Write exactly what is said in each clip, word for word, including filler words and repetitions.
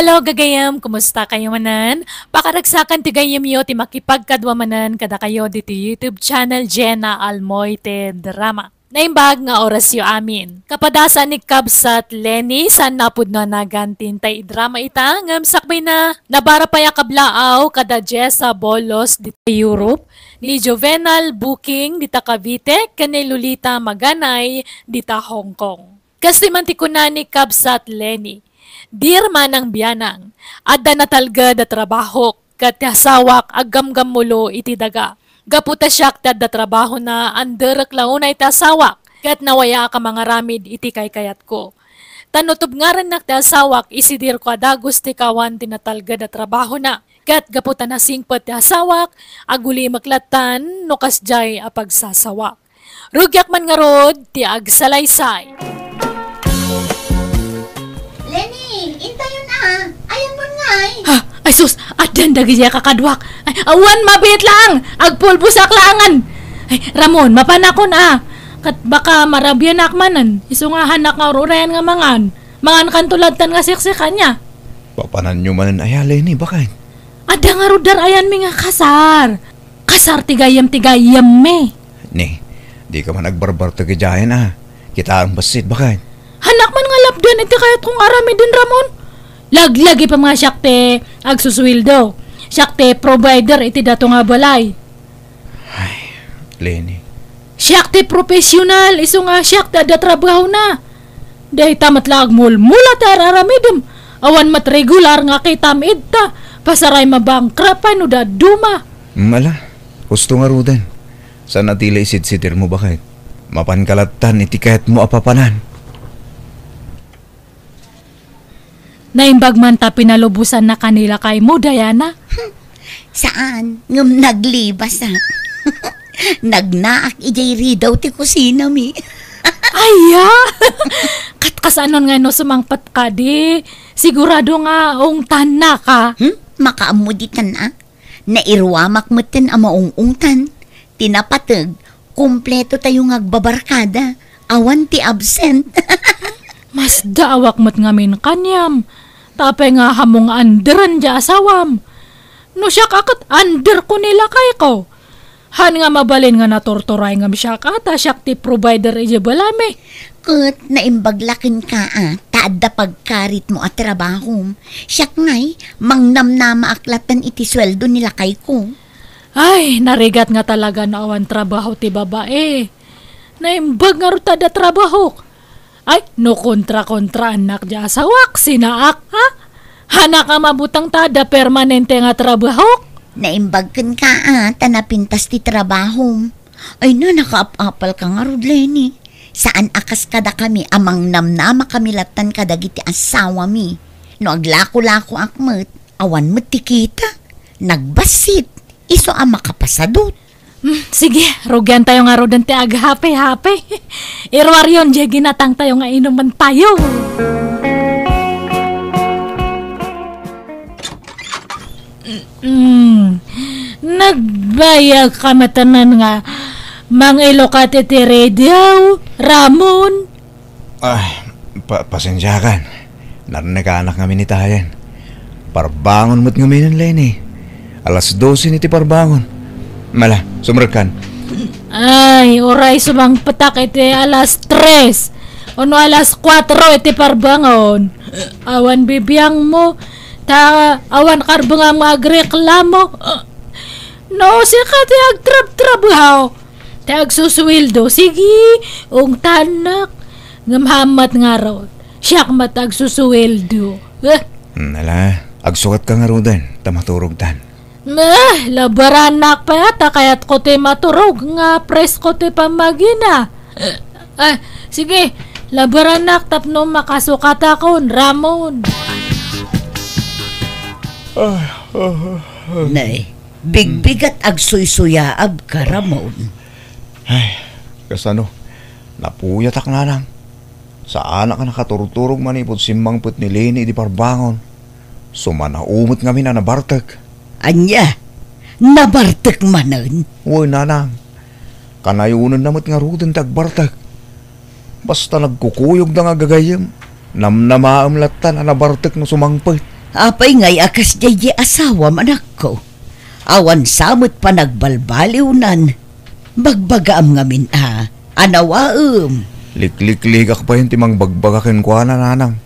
Hello, gagayem! Kumusta kayo manen? Pakaragsakan ti gayyemyo ti makipagkadua manen kadakayo ditoy YouTube channel Jenna Almoite Drama. Naimbag nga orasyo amin. Kapadasan ni Kabsat Lenny, saan napudno a nagan ti intay idrama ita, ngem sakbay na, nabara pay a kablaaw kada Jessa Bolos ditoy Europe, ni Juvenal Booking dita Cavite, ken ni Lolita Maganay dita Hong Kong. Kastoy man ti kuna ni Kabsat Lenny, "Dear Manang Bianang, adda natalged a trabahok, ket ti asawak aggamgammulo iti daga. Gapu ta siak ti adda trabahona, anderek la unay ti asawak, ket nawayaak a mangaramid iti kaykayatko. Ta no tubngarennak ti asawak, isidirko a dagus ti kawan ti natalged a trabahona. Ket gapu ta nasingpet ti asawak, agulimek lattan no kasdiay a pagsasawak." Rugiak man ngarud ti agsalaysay. Lenny, intayon a. Ayanmon ngay? Ha? Ay sus, addan dagiti a kakaduak. Ay, awan mabiit laang. Agpulbosak laangan. Ay, Ramon, mapanakon a. Ket baka marabianak manen. Isu nga hanak nga ur-urayan nga mangan. Mangankanto lattan nga siksik ania. Papananyo manen aya, Lenny, baket? Adda ngarud dar-ayanmi nga kasar. Kasar ti gayyem ti gayyemmi. Ni, dika man agbarbartek idiayen a. Kitaem bassit, baket? Hanak man nga lapdan iti kayatko nga aramiden, Ramon. Laglagipem nga siak ti agsusueldo. Siak ti provider iti dato nga balay. Ay, Lenny. Siak ti professional, isu nga siak ti adda trabahona. Dayta met la agmulmula ti ar-aramidem. Awan met regular nga kitam idta. Pasaray mabankrupt pay no dadduma. Mm, ala, husto ngaruden. Saan a ti la isidsidirmo, baket? Mapanka lattan iti kayatmo a papanan. Naimbag man ta pinalubosannaka ni lakaymo, Diana? Saan, ngem naglibas a. Nagnaak idiay ridaw ti kusinami. Aya! Ket kasano nga no sumangpet kadi? Sigurado nga ungtannaka. Hmm? Makaammo ditan a? Nairuamak metten a maung-ungtan. Ti napateg, kumpleto tayo nga agbabarkada. Awan ti absent. Masdaawak met ngamin kaniam. Apay nga ammo nga underen ti asawam. No siak a ket underko ni lakayko. Han nga mabalin nga naturturay ngem siak a ta siak ti provider idiay balami. Ket naimbag la kenka a ta adda pagkaritmo a trabahom. Siak ngay, mangnamnamaak lattan iti sueldo ni lakayko. Ay, narigat nga talaga no awan trabaho ti babae. Naimbag ngarud ta adda trabahok. Ay, no kontra-kontraannak ti asawak, sinaak, ha? Hanak a mabutang ta adda permanente nga trabahok? Naimbag kenka a ta napintas ti trabahom. Ay na, nakaap-apalka ngarud, Lenny. Saan a kas kadakami a mangnamnama kami lattan kadagiti asawami. No aglako-lakoak met, awan met ti kita. Nagbassit. Isu a makapasadut. Hmm, sige, rugiantayo ngaruden ti aghape-hape. Iruaryon diay ginatangtayo nga inumentayo. Mm. Nagbayag ka matanan nga mangilukat iti radio, Ramon. Ay, pa-, pasensiakan. Narnekanak ngamin itayen. Parbangon met ngamin, Lenny. Alas dose ni ti parbangon. Mala, sumrekkan. Ay, uray sumangpetak iti alas tres. Ono alas kuatro iti parbangon. Awan bibiangmo. Ta awan karbengam nga agreklamo. No, sika ti agtrabtrabaho. Ti agsusueldo, sige, ungtannak. Ngem haan met ngarud, siak met agsusueldo. Eh. Hmm, ala, agsukatka ngaruden, ta maturogtan. Meh, labaranak pay a ta kayatko ti maturog nga presko ti pammagina. Eh, ah, sige, labaranak tapno makasukatakon, Ramon. Nay, bigbigat agsuysuyaabka, Ramon. Ay, kasano? Napuyatak, nanang. Saanak a nakaturturog manipud simmangpet ni Lenny idi parbangon. Sumanao met ngamin a nabartek. Ania? Nabartek manen? Wen, nanang. Kanayonenna met ngaruden ti agbartek. Basta nagkukuyogda nga gagayyem, namnamaem lattan a nabartek no sumangpet. Apay ngay a kasdiay di asawam, anakko? Awan sa met panagbalbaliwnan. Bagbagaam ngamin a, anawaem. Liklikligak payen ti mangbagbaga kenkuana, nanang.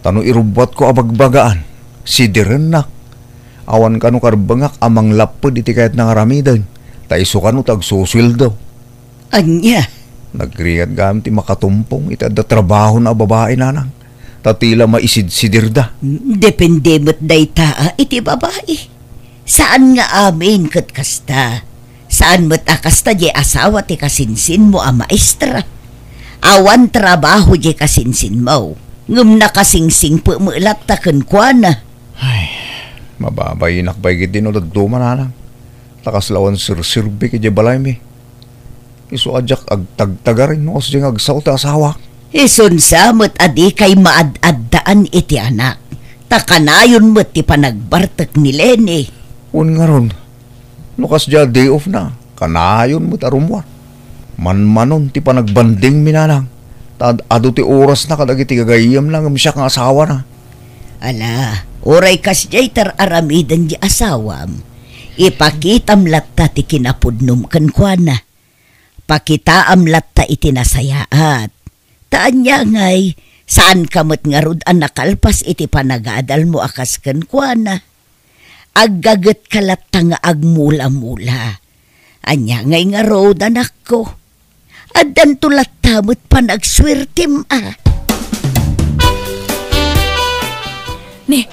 Ta no irubbuatko a bagbagaan, sidirennak. Awan kano karbengak a manglapped iti kayatna nga aramiden, ta isu kano ti agsusueldo. Ania? Nagrigat gayam ti makatumpong iti adda trabahona a babai, nanang, ta ti la maisidsidirda. Depende met dayta a iti babai. Saan nga amin ket kasta. Saan met a kasta diay asawa ti kasinsinmo a maestra. Awan trabaho diay kasinsinmo, ngem nakasingsingpet met latta kenkuana. Ay, mababainak pay ketdi no dadduma, nanang. Ta kasla awan serserbek idiay balaymi. Isu a diak agtagtagaring no kasdiay nga agsao ti asawak. Isun sa met a dikay maad-addaan iti anak, ta kanayon met ti panagbartek ni Leni. Wen ngarud, no kasdiay a day off na, kanayon met a rummuar. Manmanon ti panagbandingmi, nanang, ta ad-adu ti orasna kadagiti gagayyemna ngem siak nga asawana. Ala, uray kasdiay ti ar-aramiden ti asawam, ipakitam latta ti kinapudnom kenkuana. Pakitaam latta iti nasayaat. Ta ania ngay, saanka met ngarud a nakalpas iti panagadalmo a kas kenkuana. Aggagetka latta nga agmula-mula. Ania ngay ngarud, anakko? Addanto latta met panagsuertem a. Ni,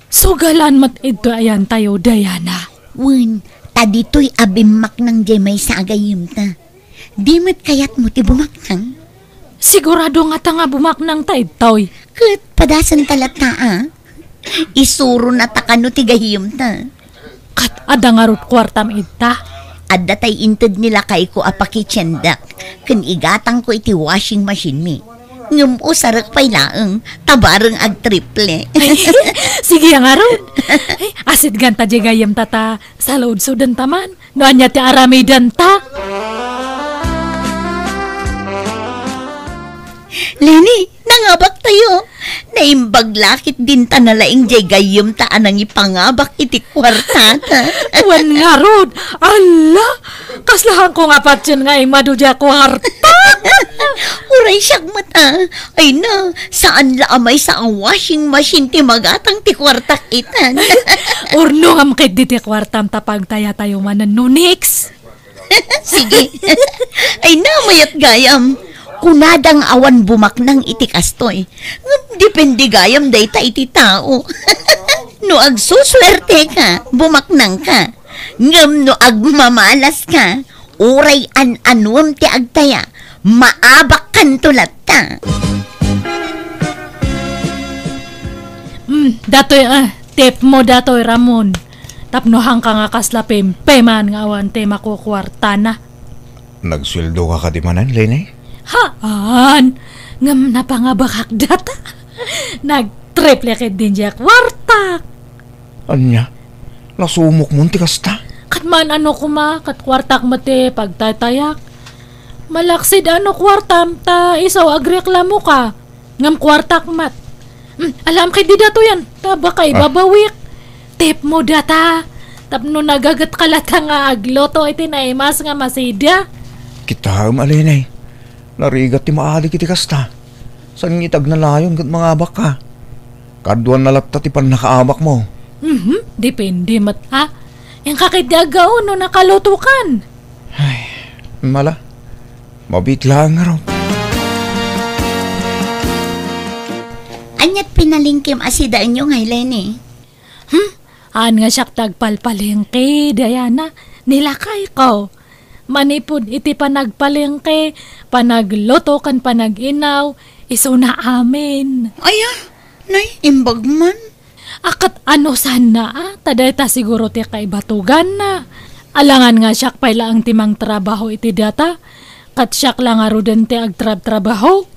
sugalan met idto ayantayo, Diana. Wen, ta ditoy a bimmaknang diay maysa a gayyemta. Di met kayatmo ti bumaknang? Sigurado ngata nga bumaknangta idtoy. Ket padasenta latta a. Isuronata kano ti gayyemta. Ket adda ngarud kuartam idta? Adda tay inted ni lakayko a pakitiendak, ken igatangko iti washing machine-mi. Ngem usarek pay laeng, ta bareng agtriple. Sige a ngarud. Ay, asidganta diay gayyemta ta saludsodenta man. No ania ti aramidenta? Leni, nangabaktayo. Naimbag la ketdin ta nalaing diay gayyemta a nangipangabak iti kuartata. Wen ngarud, ala, kasla haanko nga patien nga immadu diay kuarta. Uray siak met a. Ay na, saan la a maysa a washing machine ti magatang ti kuartak itan. Urnongam ketdi ti kuartam ta pagtayatayo manen no next. Sige. Ay na, mayat gayam. Kunada nga awan bumaknang iti kastoy. Ngem depende gayam dayta iti tao. No agsusuerteka, bumaknangka. Ngem no agmamalaska, uray an-anuem ti agtaya, maabakkanto latta. Hmm, datoy, ah, tip mo datoy, Ramon. Tapno haanka nga kasla pempeman nga awan ti makukuartana. Nagsueldoka kadi manen, Leni? Haan! Ngem napangabakak data. Nagtriple ketdin diay kuartak. Ania? Nasumokmon ti kasta? Ket maan-ano koma, ket kuartak met ti pagtaytayak. Malaksid a no kuartam ta isu agreklamoka. Ngem kuartak met. Hmm, alaem ketdi datoyen, ta baka Ah. ibabawik. Tip mo data. Tapno nagagetka latta nga agluto iti naimas nga masida. Kitaem a, Leni. Narigat ti maadik iti kasta. Saan nga iti agnanayon ket mangabakka? Kaduana latta ti pannakaabakmo. Mhm, depende met, ha? Inka ketdi aggaw no nakalutokan. Ay, mala. Mabiit laeng ngarud. Aniat pinalengkem a sidaenyo ngay, Leni? Hmm? Haan nga siak ti agpalpalengke, Diana. Ni lakayko. Manipud iti panagpalengke, panagluto ken panag-inaw, isuna amin. Aya, nay, imbag man. A, ket ano sana, a? Ta dayta siguro ti kaibatuganna. Alangan nga siak pay laeng ti mangtrabaho iti data, ket siak la ngaruden ti agtrabtrabaho.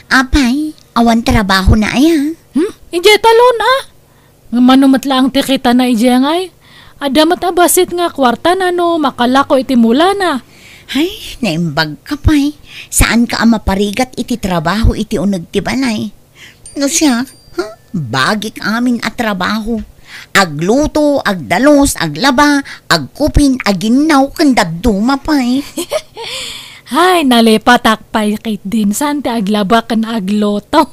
Apay, awan trabahona aya? Hmm? Idiay talon, a? Ngem mano met laeng ti kitana idiay ngay? Adda met a bassit nga kuartana no makalako iti mulana. Ay, naimbagka pay. Saanka a maparigat iti trabaho iti uneg ti balay. No siak, ha? Bagik amin a trabaho. Agluto, agdalus, aglaba, agkupin, aginnaw, ken dadduma pay. Hay, nalipatak pay ketdin, saan ti aglaba ken agluto.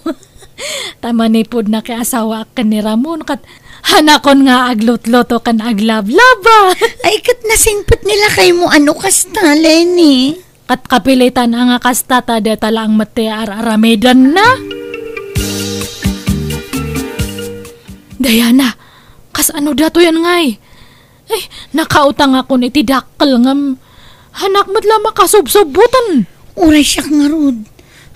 Ta manipud nakiasawaak ken ni Ramon, ket hanakon nga aglutluto ken aglablaba. Ay, ket nasingpet ni lakaymo a no kasta, Leni. Ket kapilitan a nga kasta ta deta laeng met ti ar-aramidenna. Diana, kasano datoyen ngay? Ay, nakautangakon iti dakkel ngem hanak met la makasubsubboten. Uray siak ngarud.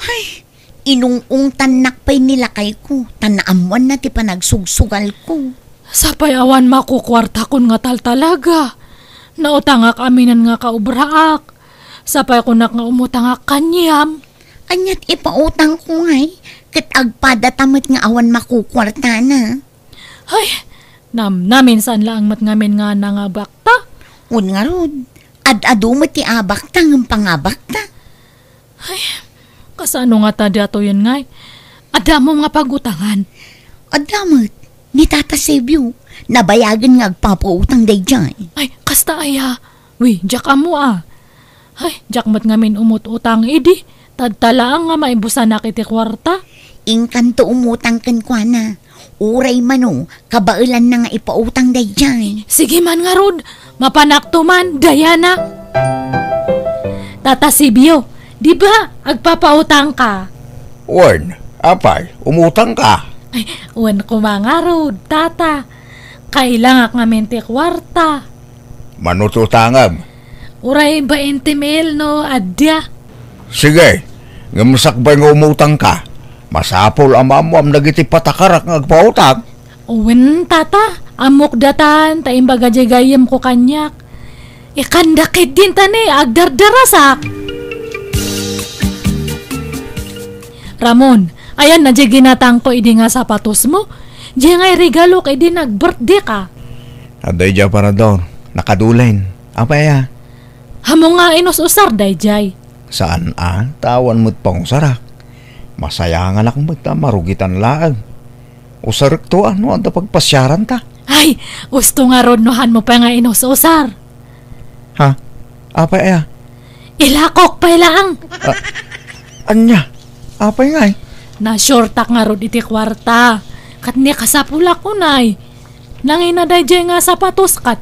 Ay, inung-ungtannak pay ni lakayko, ta naammoanna ti panagsugsugalko. Sapay awan makukuartakon nga taltalaga. Nautangak aminen nga kaobraak. Sapay kunak nga umutangak kaniam. Aniat ipautangko ngay, ket agpadata met nga awan makukuartana. Ay, namnamin saan laeng met ngamin nga nangabakta. Wen ngarud, ad-adu met ti abakta ngem pangabakta. Ay, kasano ngata datoyen ngay? Adda mo nga pagutangan? Adda met, ni Tata Sebio, nabayagen nga agpapautang daydiay. Ay, kasta aya? Wi, diak ammo a. Ay, diak met ngamin umut-utang idi. Tadta laeng nga maibusanak iti kuarta. Inkanto umutang kenkuana. Uray mano, kabaelanna nga ipautang daydiay. Sige man ngarud, mapanakto man, Diana. Tata Sibio, di ba agpapautangka? Wen, apay, umutangka? Ay, wen koma ngarud, Tata. Kailangak ngamin ti kuarta. Mano ti utangem? Uray bainte mil no adda. Sige, ngem sakbay nga umutangka, masapul a maammuam dagiti patakarak nga agpautang. Wen, Tata, ammok datan, ta imbaga diay gayyemko kaniak. Ikanda ketdin ta ni agdardarasak. Ramon, ayanna diay ginatangko idi nga sapatosmo? Diay nga iregalok idi nag-birthday ka. Adda idiay aparador, nakadulen. Apay a? Ammom nga inus-usar daydiay? Saan a, ta awan met pangusarak. Masayanganak met ta marugitan laeng. Usarekto a no adda pagpasiaranta. Ay, usto ngarud no hanmo pay nga inus-usar. Ha? Apay aya? Ilakok pay laeng. Ah, ania? Apay ngay? Na-shortak ngarud iti kuarta. Ket ni kasapulak unay. Nangina daydiay nga sapatos ket.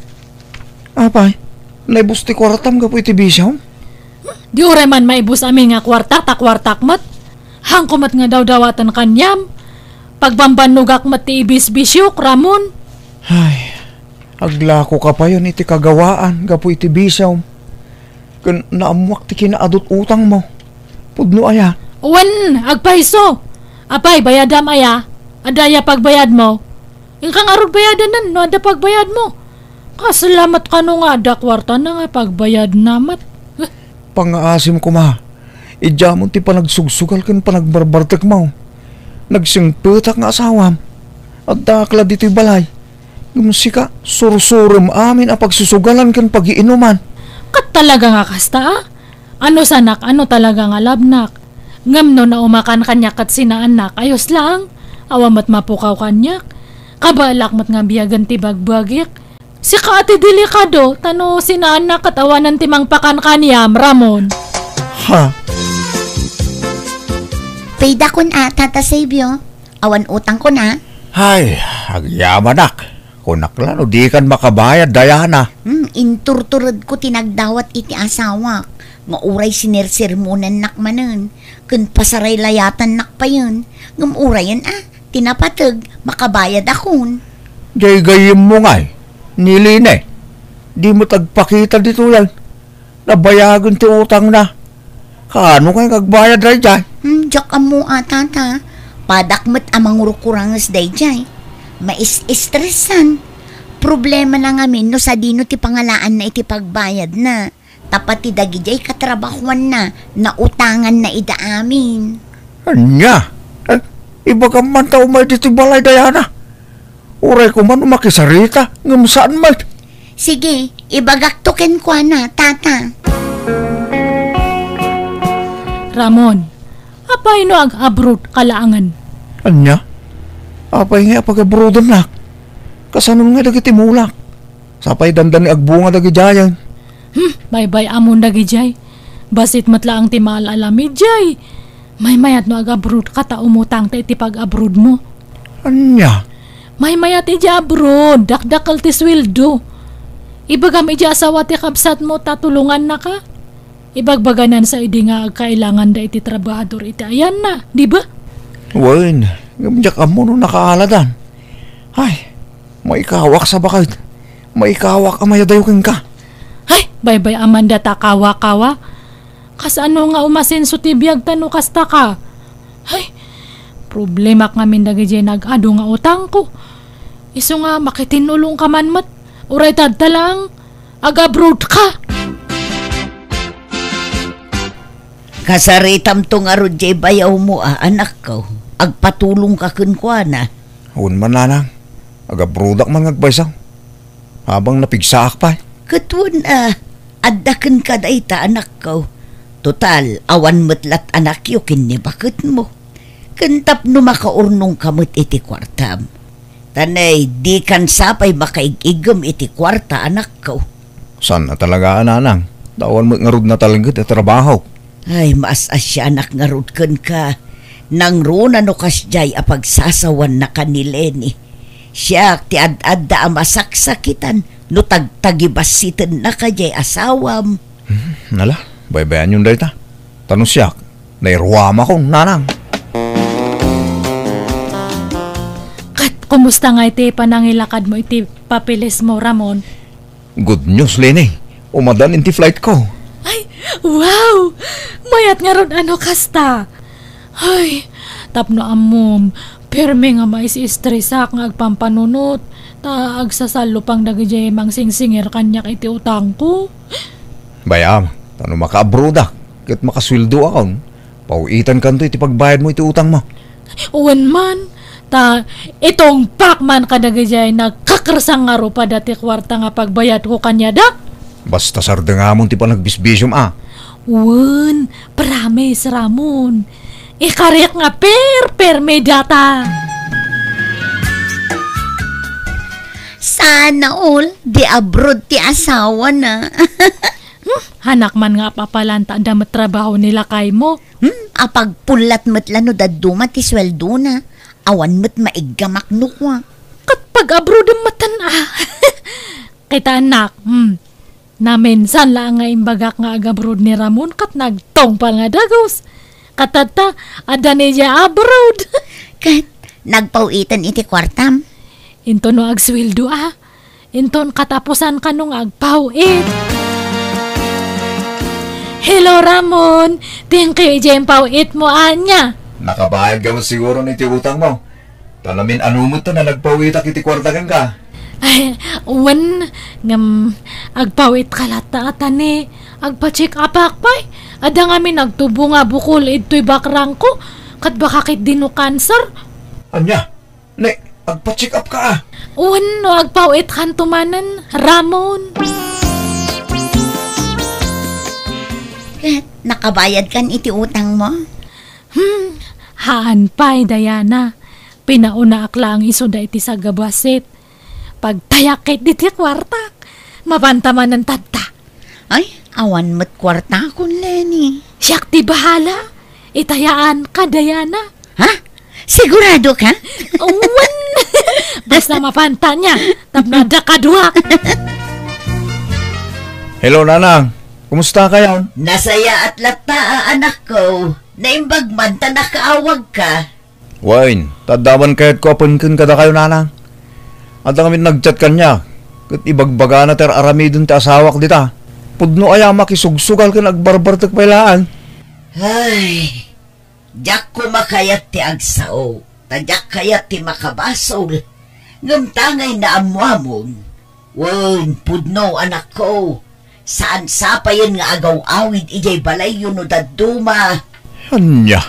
Apay, naibus ti kuartam gapu iti bisiom? Di uray man maibus amin nga kuarta, ta kuartak met. Hanko met nga dawdawaten kaniam. Pagbambannogak met ti ibisbisiok, Ramon. Ay, aglakoka payen iti kagawaan gapu iti bisiom. Ken naammoak ti kinaadut-utangmo. Pudno aya? Wen, agpayso. Apay, bayadam aya? Adda aya pagbayadmo? Inka ngarud bayadanen no adda pagbayadmo. Kasla met kano nga adda kuartana nga pagbayadna met. Eh. Pangngaasim koma, idiamon ti panagsugsugal ken panagbarbartekmo. Nagsingpetak nga asawam. Addaak la ditoy balay. Ngem sika, sursurem amin a pagsusugalan ken pagiinuman. Ket talaga nga kasta, a? Ano sanak, ano talaga nga labnak? Ngem no naumakan kaniak ket sinaannak, ayos laeng. Awan met mapukaw kaniak. Kabaelak met nga biagen ti bagbagik. Sika a ti delikado, ta no sinaannak ket awanen ti mangpakan kaniam, Ramon. Ha? Paydakon a, Tata Sabio. Awan utangkon a. Hay, agyamanak. Kunak la no dikan makabayad, Diana. Hmm, inturturedko ti nagdawat iti asawak, nga uray sinersermonannak manen, ken pasaraylayatannak payen, ngem urayen a, ti napateg, makabayadakon. Jay gayyemmo ngay, ni Line, di met agpakita ditoyen. Nabayagen ti utangna. Kaano ngay nga agbayad daydiay? Hmm, diak ammo a, Tata. Padak met a mangurukuranges daydiay. Mais-estresan. Problemana ngamin no sadino ti pangalaanna iti pagbayadna. Ta pati dagidiay katrabahuanna, nautanganna ida amin. Ania? Eh, ibagam man ta umay ditoy balay, Diana. Uray koma no makisarita, ngem saan met. Sige, ibagakto kenkuana, Tata. Ramon, apay no ag-abroad ka laengen? Ania? Apay nga apagabroadennak? Kasano nga dagiti mulak? Sapay dandani agbunga dagidiayen. Hmm, baybay-amon dagidiay. Bassit met laeng ti maal-alamiddiay. Maymayat no agabroad ka ta umutang ta iti pag-abroad mo. Ania? Maymayat idiay abroad, dakdakkel ti sueldo. Ibagam idiay asawa ti kabsat mo ta tulongannaka. Ibagbaganan sa idi nga agkailanganda iti trabahador iti ayanna, di ba? Wen, ngem diak ammo no nakaaladan. Ay, maikawak sa baket. Maikawak a mayadayo kenka. Ay, baybay-amanda ta kawa-kawa. Kasano nga umasenso ti biag ta no kasta ka? Ay, problemak ngamin dagidiay nag-adu nga utangko. Isu nga makitin-ulongka man met. Uray ta adda laeng, agabroad ka. Kasaritamto ngarud diay bayawmo a, anakko. Agpatulongka kenkuana. Wen man, nanang. Agabroadak man nga agbaysa. Habang napigsaak pay. Ket wen a, adda kenka dayta, anakko. Total, awan met lat anakyo ken ni baketmo. Ken tapno makaurnongka met iti kuartam. Ta nay, dikan sapay makaig-iggem iti kuarta, anakko. Saan a talaga, nanang? Ta awan met ngarud natalged a trabahok. Ay, maas-asianak ngarud kenka. Nangruna no kasdiay a pagsasawanaka ni Leni. Siak ti ad-adda a masaksakitan no tagtagibassitennaka diay asawam. Hmm, ala, baybayanyon dayta. Ta no siak, nairuamakon, nanang. Ket kumusta nga iti panangilakadmo iti papeles mo, Ramon? Good news, Leni. Umadan iti flight ko. Ay, wow! Mayat ngarud a no kasta. Ay, tapno ammom, permi nga mais-estresak nga agpampanunot, ta agsasallupang dagidiay mangsingsingir kaniak iti utangko. Bay-am, ta no makaabroadak, ket makasueldoakon, paw-itankanto iti pagbayadmo iti utangmo. Wen man, ta itungpak man kadagidiay nagkakersang nga rupada ti kuarta nga pagbayadko kaniada. Basta sardengamon ti panagbisbisiom a. Wen, promise, Ramon. Ikariak nga perpermi data. Sana all, di abroad ti asawana. Hmm, hanak man nga apapalanta da met trabaho ni lakaymo. Hmm, apagpullat met la no dadduma ti sueldona. Awan met maiggamak no kua. Ket pag-abroad metten a. Kita, anak, hmm. Naminsan la nga imbagak nga agabroad ni Ramon ket nagtungpal nga dagus. Ket tatta, adda ni dia abroad. Ket nagpaw-iten iti kuartam? Into no agsueldo a. Inton katapusan kano nga agpaw-it. Hello, Ramon. Thank you idiay impaw-it mo ania. Nakabayad ka mo siguro iti utang mo. Ta namin-ano met ta nga nagpaw-itak iti kuarta kenka. Ay, wen, ngem, agpaw-it ka latta a ta ni, agpa-check up-ak pay. Adda ngamin nagtubo nga bukol idtoy bakrangko, ket baka ketdi no cancer. Ania? Ne, agpa-check up ka a. Wen, no agpaw-it kanto manen, Ramon. Ket, nakabayad kan iti utang mo? Hmm, haan pay, Diana. Pinaonaak laeng isuda iti sagabassit. Pagtayak ket diti kuartak. Mapanta manen tatta. Ay, awan met kuartakon, Leni. Siak ti bahala. Itayaan ka, Diana. Ha? Sigurado ka? Wen! Basta mapanta nia, tapno adda kaduak. Hello, Nanang. Kumusta kayan? Nasayaat latta a anakko. Naimbag man ta nakaawagka. Wen, ta adda man kayatko a penken kadakayo, Nanang. Adda ngamin nag-chat kaniak, ket ibagbagana ti ar-aramiden ti asawak dita. Pudno aya makisugsugal ken agbarbartek pay laeng. Ay, diak koma kayat ti agsao, ta diak kayat ti makabasol. Ngem tangay naammoamon. Wen, pudno, anakko. Saan sapayen nga agaw-awid idiay balayyo no dadduma. Ania?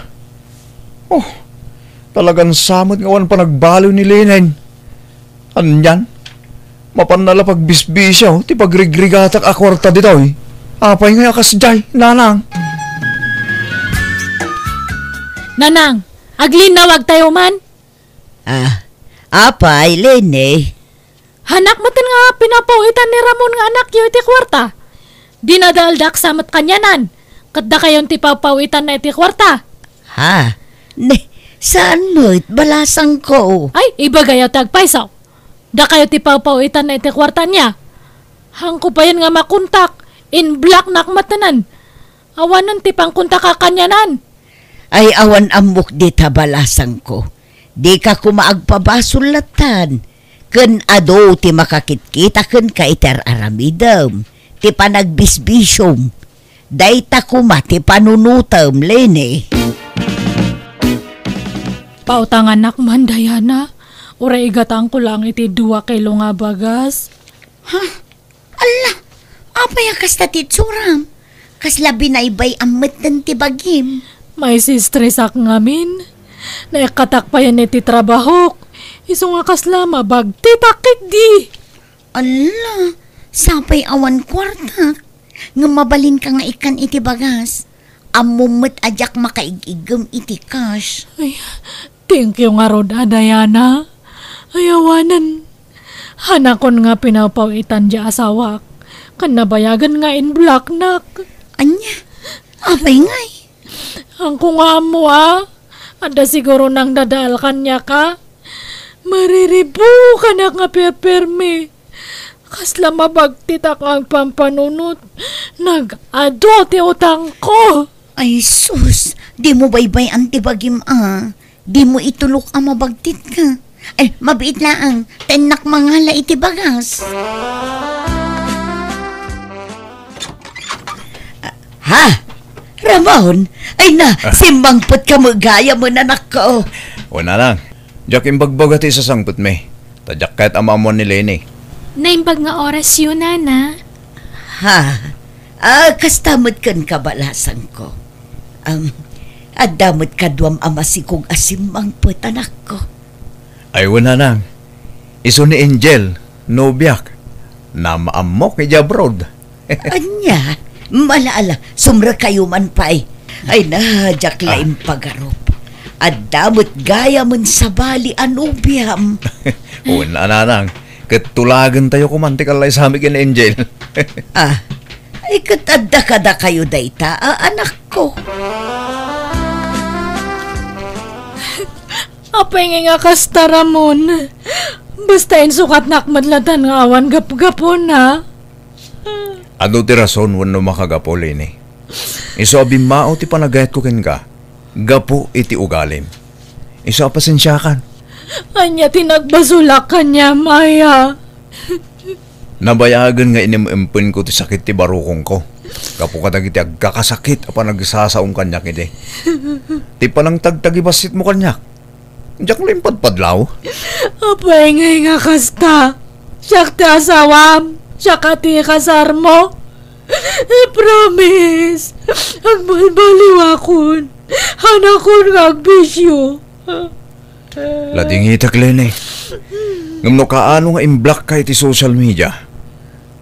Oh, talagan sa met nga awan panagbaliw ni Leni. Anian? Mapanna la pagbisbisio ti pagrigrigatak a kuarta ditoy. Apay nga a kasdiay, Nanang? Nanang, aglinnawagtayo man? Ah, Apay, Leni? Hanak metten nga pinapaw-itan ni Ramon nga anakyo iti kuarta. Dinadaaldak sa met kanianan, ket dakayon ti papaw-itanna iti kuarta. Ha? Ne, saan met, balasangko? Ay, ibagayo ti agpayso. Dakayo ti papaw-itanna iti kuarta ania. Hanko payen nga makontak, in-blocknak metten. Awanen ti pangkontak a kanianan. Ay, awan ammok dita, balasangko. Dika koma agpabasol lattan. Ken adu ti makakitkita kenka iti ar-aramidem, ti panagbisbisiom. Dayta koma ti panunotem, Leni. Pautangannak man, Diana. Uray igatangko laeng iti dua kilo nga bagas. Ha? Alla, apay a kasta ti itsuram? Kasla binaybay-am metten ti bagim. Maisistresak ngamin. Naikkatak payen iti trabahok. Isu nga kasla mabagtitak ketdi. Alla, sapay awan kuartak. Ngem mabalinka nga ikkan iti bagas. Ammom met a diak makaig-iggem iti cash. Ay, thank you ngarud a, Diana. Ay, awanen. Hanakon nga pinawpaw-itan diay asawak, ken nabayagen nga in-blocknak. Ania? Apay ngay? Hanko nga ammo a. Adda siguro nangdadaal kaniaka. Mariribukanak nga perpermi. Kasla mabagtitak nga agpampanunot. Nag-adu ti utangko. Ay sus, dimo baybay-an ti bagim a. Dimo itulok a mabagtitka. Ay, mabiit laeng, ta innak mangala iti bagas. Ha? Ramon? Ay na, Ah. simmangpetka met gayam, anakko. Wen, nanang, diak imbagbaga ti isasangpetmi. Ta diak kayat a maammuan ni Leni. Naimbag nga orasyo, nana. Ha? Ah, kasta met kenka, balasangko. Am, adda met kaduam a masikog a simmangpet, anakko. Ay, wen, nanang. Isu ni Angel, nobiak. Namaammok idiay abroad. Ania? Ala, ala, sumrekayo man pay. Ay na, diak la Ah. impagarup. Adda met gayamen sabali a nobiam. Wen, nanang. Ket tulagentayo koman ti kallaysami ken Angel. Ah, ay, ket adda kadakayo dayta a anakko. Apay ngay nga kasta, Ramon? Basta insukatnak met latta nga awan gapgapuna. Adu ti rason wenno makagapu, Leni. Isu a bimmao ti panagayatko kenka, gapu iti ugalim. Isu a pasensiakan. Ania ti nagbasolak kaniam, aya? Nabayagen nga inim-impenko ti sakit ti barukongko gapu kadagiti agkakasakit a panagsasaom kaniak idi. Ti panangtagtagibasitmo kaniak, diak la impadpadlaw. Apay ngay nga kasta? Siak ti asawam, siak a ti kasarmo. I promise, agbalbaliwakon. Hanakon nga agbisio. Ladingitek, Leni. Ngem no kaano nga imblockka iti social media,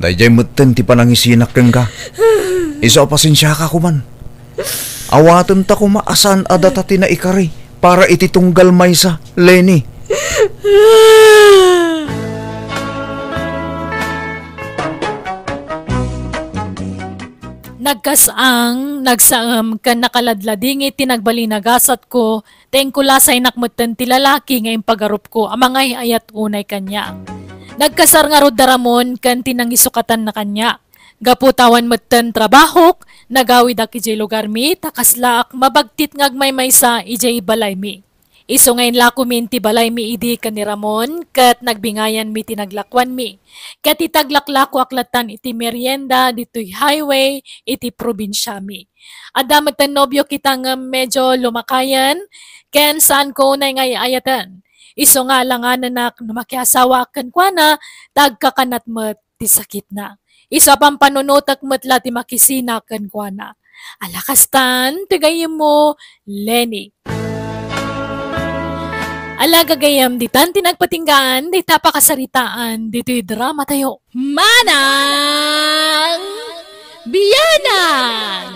daydiay metten ti panangisinak kenka. Isu a pasensiaka koman. Awatenta koma a saan a data ti naikari para iti tunggal maysa, Leni. Nagkas-ang, nagsaem, ken nakaladladingit ti nagbalin a gasatko, ta inkulasaynak metten ti lalaki nga impagarupko a mangay-ayat unay kaniak. Nagkasar ngarud da Ramon ken ti nangisukatanna kaniak. Gapu ta awan metten trabahok, nagawidak idiay lugarmi ta kaslaak mabagtit nga agmaymaysa idiay balaymi. Isu nga inlakomi iti balaymi idi ken ni Ramon, ket nagbingayanmi ti naglakuanmi. Ket iti aglaklakoak lattan iti merienda ditoy highway iti probinsiami. Adda metten nobio kita ngem medio lumakayen, ken saanko unay nga ay-ayaten. Isu nga alanganenak no makiasawaak kenkuana, ta agkakanat met ti sakitna. Isu a pampanunotek met la ti makisina kenkuana. Ala kastan, ti gayyemmo, Leni. Ala gagayyem, ditan ti nagpatinggaan, dita pakasaritaan, ditoy dramatayo. Manang Bianang!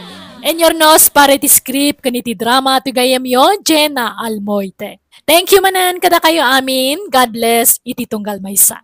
Inurnos para iti script ken iti drama ti gayyemyo, Jenna Almoite. Thank you manen kadakayo amin. God bless iti tunggal maysa.